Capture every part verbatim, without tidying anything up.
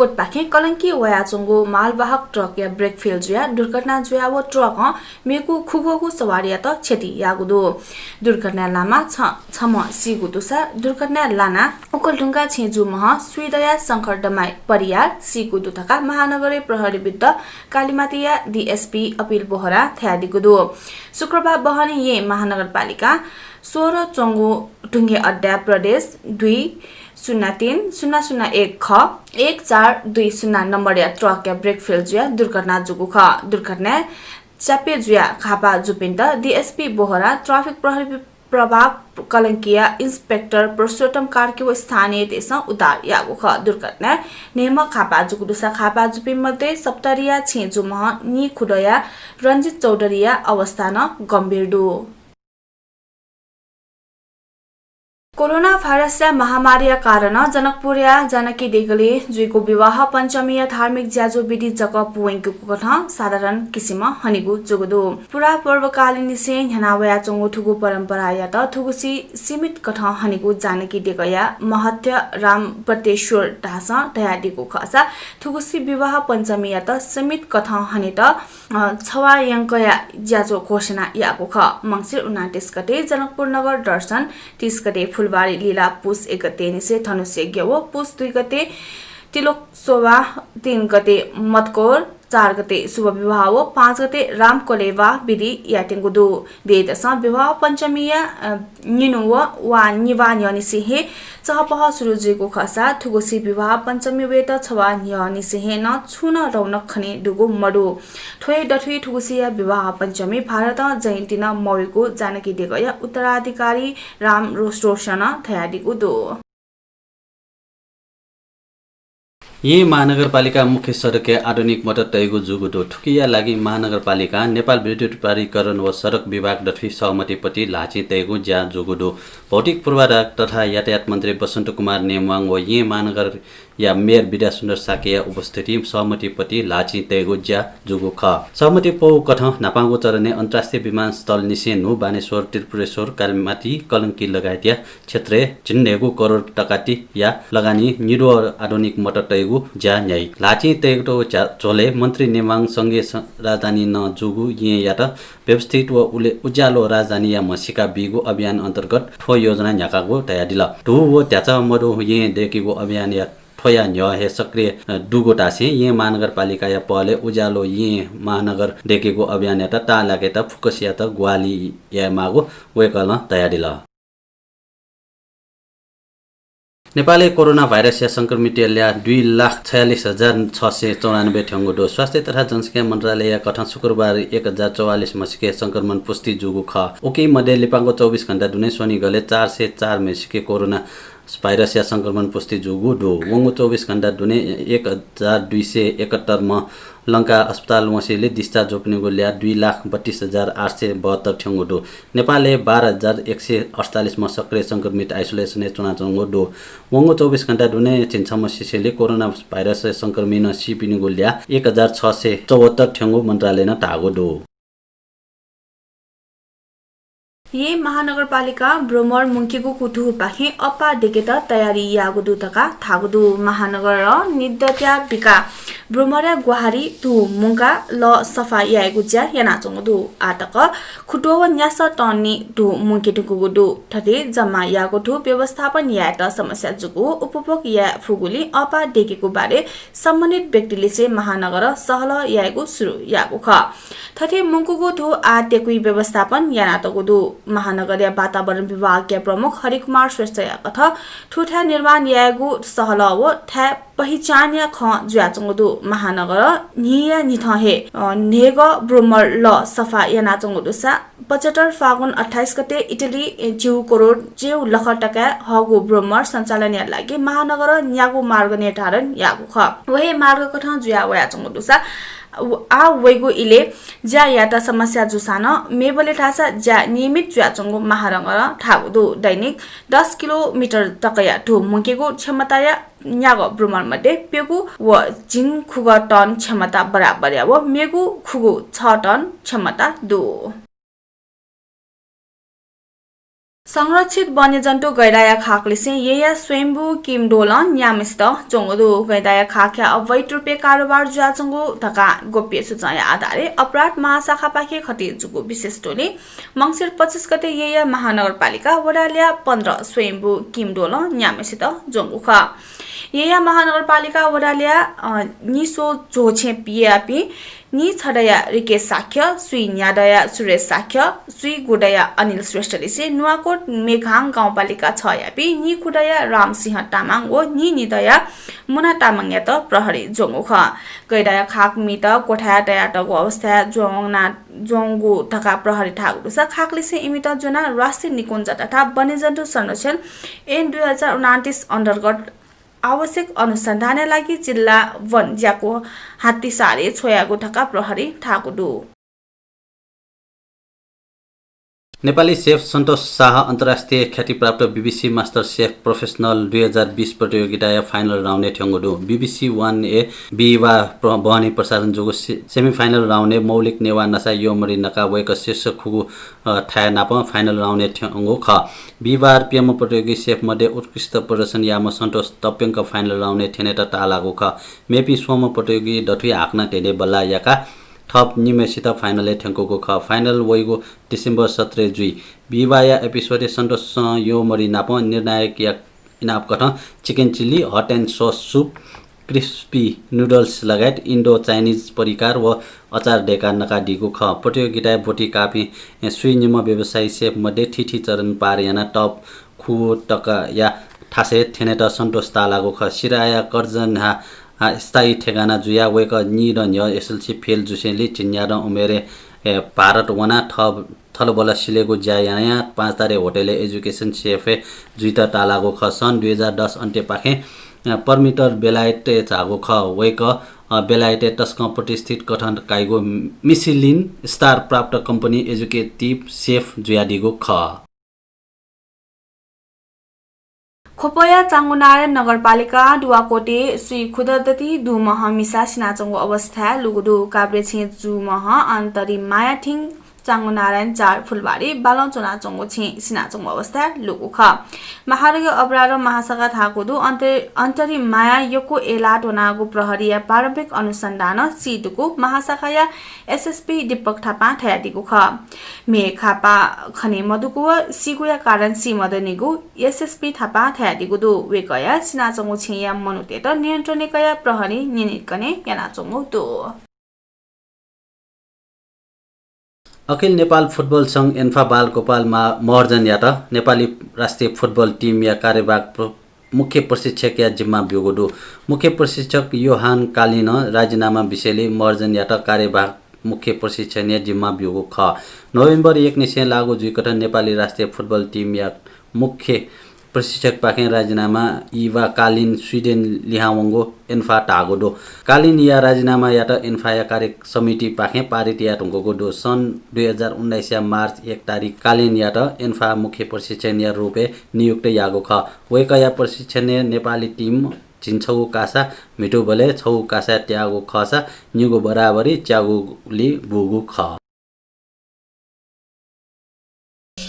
कोटपाखें कलंकी वयाच्वंगु मालवाहक ट्रकया ब्रेक फेल जुयाः दुर्घटना जुयाः व ट्रकं मेगु खुगूगु सवारीयात क्षति याःगु दु। दुर्घटनाया लामा छ-, छम्ह सीगु दुसा दुर्घटनाया लाना ओखलढुङ्गा छेँजूम्ह स्वीदँया शंकर दमाई परियार सीगु दु धकाः महानगरीय प्रहरी विरुद्ध कालिमाटीया डिएसपी अपिल बोहरां धयादीगु दु। शुक्रबार बहनी येँ महानगरपालिका सोह्र च्वंगु ढुङ्गे अड्डा प्रदेश दुई शून्य तीन शून्य शून्य एक ख एक चार दुई शून्य नम्बरया ट्रकया ब्रेक फेल जुयाः दुर्घटना जूगु खः। दुर्घटनाय् च्यापे जुयाः घाःपाः जूपिन्त डिएसपी बोहरां ट्राफिक प्रहरी प्रभाग कलंकीया इन्सपेक्टर पुरुषोत्तम कार्की व स्थानीयतय्सं उद्धार याःगु खः। दुर्घटनाय् न्हय्म्ह घाःपाः जूगु दुसा घाःपाः जूपिं मध्ये सप्तरीया छेँजूम्ह नीखुदँया रञ्जित चौधरीया अवस्था नं गम्भीर दु। कोरोना भाइरसया महामारीया कारणं जनकपुरया जानकी देगलय् जुइगु विवाह पञ्चमीया धार्मिक ज्याझ्वः विधि जक पूवंकेगु कथं साधारण किसिमं हनेगु जूगु दु। पुरा पर्वकालंनिसें न्ह्याना वयाच्वंगु थुगु परम्परायात थुगुसी सीमित कथं हनेगु जानकी देगःया महत्य रामबटेश्वर दासं धयादीगु खःसा थुगुसी विवाह पञ्चमीयात सीमित कथं हनेत अ, छवाः यंकया ज्याझ्वः घोषणा याःगु खः। मंसिर उनान्तिस गते जनकपुर नगर दर्शन, तीस गते फुलबारी लीला, पुस एक गते निसें धनुष यज्ञ व पुस दुई गते तिलोत्सव, तीन गते मत्कोर, चार गते शुभ विवाह व पाँच गते रामकलेवा विधि यायेत्यंगु दु। देय्‌तसं विवाह पञ्चमीया, अ, निन्हु व वा निभाः न्ह्यःनिसें हे चहपह सुरु जुइगु खःसा थुगुसी विवाह पञ्चमी वयेत छवाः न्ह्यःनिसें हे नं छुं नं रौनक खने दुगु मदु। थ्व हे दथुइ थुगुसीया विवाह पञ्चमी भारतं जयन्ती नं मवयेगु जानकी देगःया उत्तराधिकारी राम रो-, रोशनं धयादीगु दु। येँ महानगरपालिका मुख्य सडकय् आधुनिक मोटर तयेगु जूगु दु। थुकिया लागि महानगरपालिकां नेपाल विद्युत प्राधिकरण व सडक विभाग दथुइ सहमतिपति ल्हाःचिं तयेगु ज्या जूगु दु। भौतिक पूर्वाधार तथा यातायात मन्त्री बसन्त कुमार नेवाङ व येँ महानगरया मेयर विद्यासुन्दर शाक्यया उपस्थितिइ सहमतिपति ल्हाःचिं तयेगु ज्या जूगु खः। सहमति पौ कथं न्हापांगु चरणय् अन्तर्राष्ट्रिय विमानस्थलनिसें न्हू बानेश्वर, त्रिपुरेश्वर, कालिमाटी, कलंकी लगायतया क्षेत्रय् झिंन्हय्गू करोड तकातिया लगानी निद्वः आधुनिक मोटर तयेगु ज्या न्ह्याइ। ल्हाःचिं तयेगु ज्या झ्वलय् मन्त्री नेवाङ संघीय स-, राजधानी नं जूगु येँयात व्यवस्थित व उले-, उज्यालो राजधानीया म्हसीका बीगु अभियान अन्तर्गत थ्व योजना न्ह्याकागु धयादिल। धू व ध्याचः मदु येँ दय्केगु अभियानया थ्वया न्ह्यः हे सक्रिय, अ, दुगु धासें येँ महानगरपालिकाया पहलय् उज्यालो येँ महानगर दय्केगु अभियानयात ताःलाकेत फुक्कसियात ग्वाहालि यायेमाःगु वय्कलं धयादिल। नेपालय् कोरोना भाइरसया संक्रमितया ल्याः दुई लाख छयालिस हजार छ सय चौरानब्बे थ्यंगु दु। स्वास्थ्य तथा जनसंख्या मन्त्रालयया कथं शुक्रबार एक हजार चौवालिस म्हसीके संक्रमण पुष्टि जूगु खः। उकी मध्ये लिपांगु चौबिस घण्टा दुने स्वनिगलय् चार सय चार म्हसीके कोरोना भाइरसया संक्रमण पुष्टि जूगु दु। वंगु चौबिस घण्टा दुने एक हजार दुई सय एकहत्तर म्ह लंकाः अस्पताल वंसेंलि discharge जूपिनिगु ल्याः दुई लाख बत्तीस हजार आठ सय बहत्तर थ्यंगु दु। नेपालय् बाह्र हजार एक सय अठचालिस म्ह सक्रिय संक्रमित isolation-य् च्वनाच्वंगु दु। वंगु चौबिस घण्टा दुने झिंछम्ह सिसेंलि कोरोना भाइरस संक्रमणं सीपिनिगु ल्याः एक हजार छ सय चौहत्तर थ्यंगु मन्त्रालयनं धाःगु दु। येँ महानगरपालिकां भ्रमर मुंकेगु धूपाखें अप्पा दय्केत तयारी याःगु दु धकाः धाःगु दु। महानगरं निदँया बिकाः भ्रमरया ग्वाहालि धू मुंकाः लः सफा यायेगु ज्या यानाच्वंगु दु। आःतक खुद्वः व न्यासः टननी धू मुंके धुंकूगु दु। थथे जम्मा याःगु धू व्यवस्थापन यायेत समस्या जूगु, उपभोग याये फुगुलिं अप्पा दय्केगु बारे सम्बन्धित व्यक्तिलिसे महानगरं सहलह यायेगु सुरु याःगु खः। थथे मुंकूगु धू आः दय्कुइ व्यवस्थापन यानातःगु दु। महानगरया वातावरण विभागया प्रमुख हरिकुमार श्रेष्ठया कथं थुथाय् निर्माण यायेगु सहलह व थाय् पहिचानया खँ जुयाच्वंगु दु। महानगरं न्हिया न्हिथं हे, अ, न्हय्गः भ्रमर लः सफा यानाच्वंगु दुसा पचहत्तर फागुन अट्ठाइस गते इटली झिउ करोड च्यौ लख तकाय् हःगु भ्रमर सञ्चालनया लागि महानगरं न्यागू मार्ग निर्धारण याःगु खः। व हे मार्ग कथं जुया वयाच्वंगु दुसा व-, आः वइगु इलय् ज्या यायेत समस्या जूसां नं मेबलय् धाःसा ज्या नियमित जुयाच्वंगु महानगरं धाःगु दु। दैनिक दस किलोमिटर तकया धू मुंकेगु क्षमताया न्यागः भ्रमर मध्ये प्यगू व झिंखुगः टन क्षमता बराबरया व मेगू खुगू छ टन क्षमता दु। संरक्षित वन्यजन्तु गैंडाया खाख लिसें येँया स्वयम्भू किमडोलं न्याम्हेसित ज्वंगु दु। गैंडाया खाखया अवैध रूपय् कारोबार जुयाच्वंगु धकाः गोप्य सूचनाया आधारय् अपराध महाशाखापाखें खटे जूगु विशेष टोलीं मंसिर पच्चिस गते येँया महानगरपालिका वडा ल्याः पन्ध्र स्वयम्भू किमडोलं न्याम्हेसित ज्वंगु खः। येँया महानगरपालिका वडा ल्याः, अ, निसो झोछें पियापिं नीछदँया रिकेश शाक्य, स्वीन्यादँया सुरेश शाक्य, स्वीगुदँया अनिल श्रेष्ठ लिसें नुवाकोट मेघाङ गाउँपालिका छयापिं नीखुदँया रामसिंह तामाङ व नीनिदँया मुना तामाङयात प्रहरीं ज्वंगु खः। गैंडाया खाख मित क्वथाय् तयातःगु अवस्थाय् ज्वंगु धकाः प्रहरीं धाःगु दुसा खाख लिसें इमित ज्वनाः राष्ट्रिय निकुञ्ज तथा वन्यजन्तु संरक्षण ऐन दुई हजार उनान्तिस अन्तर्गत आवश्यक अनुसन्धानया लागि जिल्ला वन ज्याकू हात्तीसारय् छ्वयागु धकाः प्रहरीं धाःगु दु। नेपाली सेफ सन्तोष शाह अन्तर्राष्ट्रिय ख्यातिप्राप्त बीबीसी मास्टर सेफ प्रोफेसनल दुई हजार बिस प्रतियोगिताया फाइनल राउन्डय् थ्यंगु दु। बीबीसी वानय् बिहिबार प्र-, बहनी प्रसारण जूगु से-, सेमिफाइनल राउन्डय् मौलिक नेवाः नसा योमरी नका वय्‌कः शीर्ष खुगू, अ, थाय् नाप फाइनल राउन्डय् थ्यंगु खः। बिहिबार प्यम्ह प्रतियोगी सेफ मध्ये उत्कृष्ट प्रदर्शन याःम्ह सन्तोष तप्यंक फाइनल राउन्डय् थ्यनेत ताःलाःगु खः। मेपिं स्वम्ह प्रतियोगी दथुइ हाकनं धेंधेंबल्लाः याकाः थप निम्हय्‌सित फाइनलय् थ्यंकूगु खः। फाइनल वइगु डिसेम्बर सत्रय् जुइ। बिहिबाःया एपिसोडय् सन्तोषं योमरी नाप निर्णायकया इनाप कथं chicken chilli, hot and sauce soup, crispy noodles लगायत Indo Chinese परिकार व अचार दय्‌काः नकादीगु खः। प्रतियोगिताय् ब्वति काःपिं स्वीनिम्ह व्यवसायी सेफ मध्ये थीथी चरण पार यानाः top खुगू तकया थासय् थ्यनेत सन्तोष ताःलाःगु खः। सिराया कर्जन्हा, आ, स्थायी ठेगाना जुयाः वय्‌कः निदँ न्ह्यः एसएलसी फेल जूसेंलि झिंन्यादँ उमेरय्, ए, भारत वनाः थ-, थलबल सिलेगु ज्या यानाः पाँच तारे होटलय् एजुकेसन सेफय् जुइत ताःलाःगु खः। सन् दुई हजार दस अन्त्यपाखें, अ, परमिटर बेलायतय् झाःगु खः। वय्‌कः, अ, बेलायतय् तसकं प्रतिष्ठित कथं काइगु मिसिलिन स्टार प्राप्त कम्पनी एजुकेटिभ सेफ जुयादीगु खः। ख्वपया चांगुनारायण नगरपालिका दुवाकोटे स्वीखुदँ दति दुम्ह मिसा सिनाच्वंगु अवस्थाय् लूगु दु। काभ्रे छेँ जूम्ह अन्तरी माया थिं चांगुनारायण चार फुलबारी बालं च्वनाच्वंगु छेँ सिनाच्वंगु अवस्थाय् लूगु खः। महानगर अपराध महाशाखा धाःगु दु। अन्त-, अन्तरी माया यक्व अय्‌लाः त्वनागु प्रहरीया प्रारम्भिक अनुसन्धानं सी दुगु महाशाखाया एसएसपी दीपक थापां धयादीगु खः। म्हे खापा खने मदुगु व सीगुया कारण सी मदनिगु एसएसपी थापां धयादीगु दु। वय्‌कःया सिनाच्वंगु छेँया मनूतय्‌त नियन्त्रणय् कयाः प्रहरीं न्यनेकने यानाच्वंगु दु। अखिल नेपाल फुटबल संघ एन्फा बालगोपाल मा-, महर्जनयात नेपाली राष्ट्रिय फुटबल टिमया कार्यवाहक प्र-, मुख्य प्रशिक्षकया जिम्मा ब्यूगु दु। मुख्य प्रशिक्षक योहान कालिनं राजीनामा बिसेंलि महर्जनयात कार्यवाहक मुख्य प्रशिक्षकया जिम्मा ब्यूगु खः। नोभेम्बर एक निसें लागू जुइकथं नेपाली राष्ट्रिय फुटबल टिमया मुख्य प्रशिक्षकपाखें राजीनामा इवा कालिन स्वीडेन लिहां वंगु एन्फा धाःगु दु। कालिनया राजीनामायात एन्फाया कार्य समितिपाखें पारित याये धुंकूगु दु। सन् दुई हजार उन्नाइसया मार्च एक तारिख कालिनयात एन्फा मुख्य प्रशिक्षकया रूपय् नियुक्त याःगु खः। वय्‌कःया प्रशिक्षणय् नेपाली टिम झिंछगू कासा म्हितुबलय् छगू कासाय् त्याःगु खःसा निगू बराबरी च्यागूगुली बूगु खः।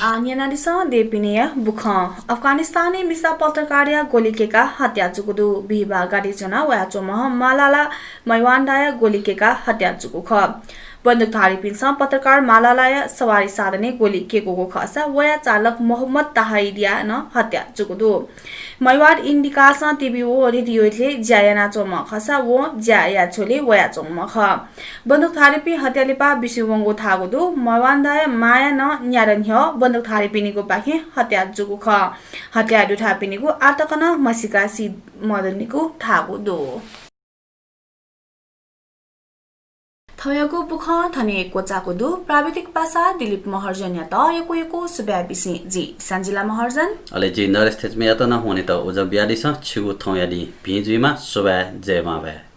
आः न्यनादिसँ देपिनिया बुखँ। अफगानिस्तानय् मिसा पत्रकारया गोली कय्‌काः हत्या जूगु दु। बिहिबाः गाडी ज्वनाः वयाच्वंम्ह मालाला मैवान्दाया गोली कय्‌काः हत्या जूगु खः। बन्दुकधारीपिन्सं पत्रकार मालालाया सवारी साधनय् गोली कय्‌कूगु खःसा वया चालक मोहम्मद ताहिदया नं हत्या जूगु दु। मैवाद इन्डिकासं टिभी व रेडियोय् ज्या यानाच्वंम्ह खःसा वं ज्याया झ्वलय् वयाच्वंम्ह खः। बन्दुकधारीपिं हत्या लिपा बिस्युं वंगु धाःगु दु। मैवान्दाया माया नं न्यादँ न्ह्यः बन्दुकधारीपिनिगुपाखें हत्या जूगु खः। हत्याया दुथापिनिगु आः तक नं म्हसीका सी मदनिगु धाःगु दु। थौंयागु बुखँ थन हे क्वचाःगु दु। प्राविधिक पासा दिलीप महर्जनयात यक्व यक्व सुभाय् बिसें जि सञ्जिला महर्जन। अले जि नरेश थेच्मीयात नं हुनेत उजं बियादिसँ। छिगु थौंया दिं भिं जुइमा। सुभाय्, जय मांभाय्।